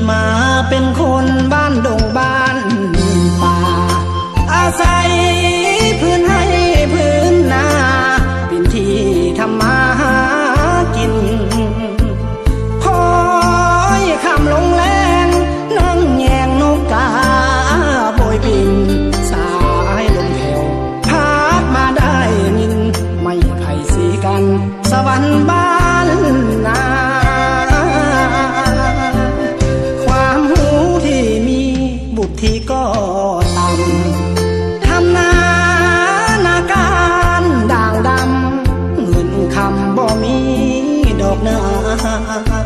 ມາເປັນຄົນບ້ານດົງບ້ານປ່າ ອາໄສພື້ນໄຮ່ພື້ນນາ ເປັນທີ່ທຳມາຫາກິນ ຄອຍຄ່ຳລົງແລງ ນັ່ງແຍງນົກກາໂບຍບິນ ສາຍລົມແຜ່ວ ພັດມາໄດ້ຍິນ ໄມ້ໄຜ່ສີກັນ ສະຫວັນບ້ານນາ ຄວາມຮູ້ທີ່ມີ ວຸດທິກໍຕ່ຳ ທຳນານາການດ່າງດຳ ເງິນຄຳບໍ່ມີດອກນາ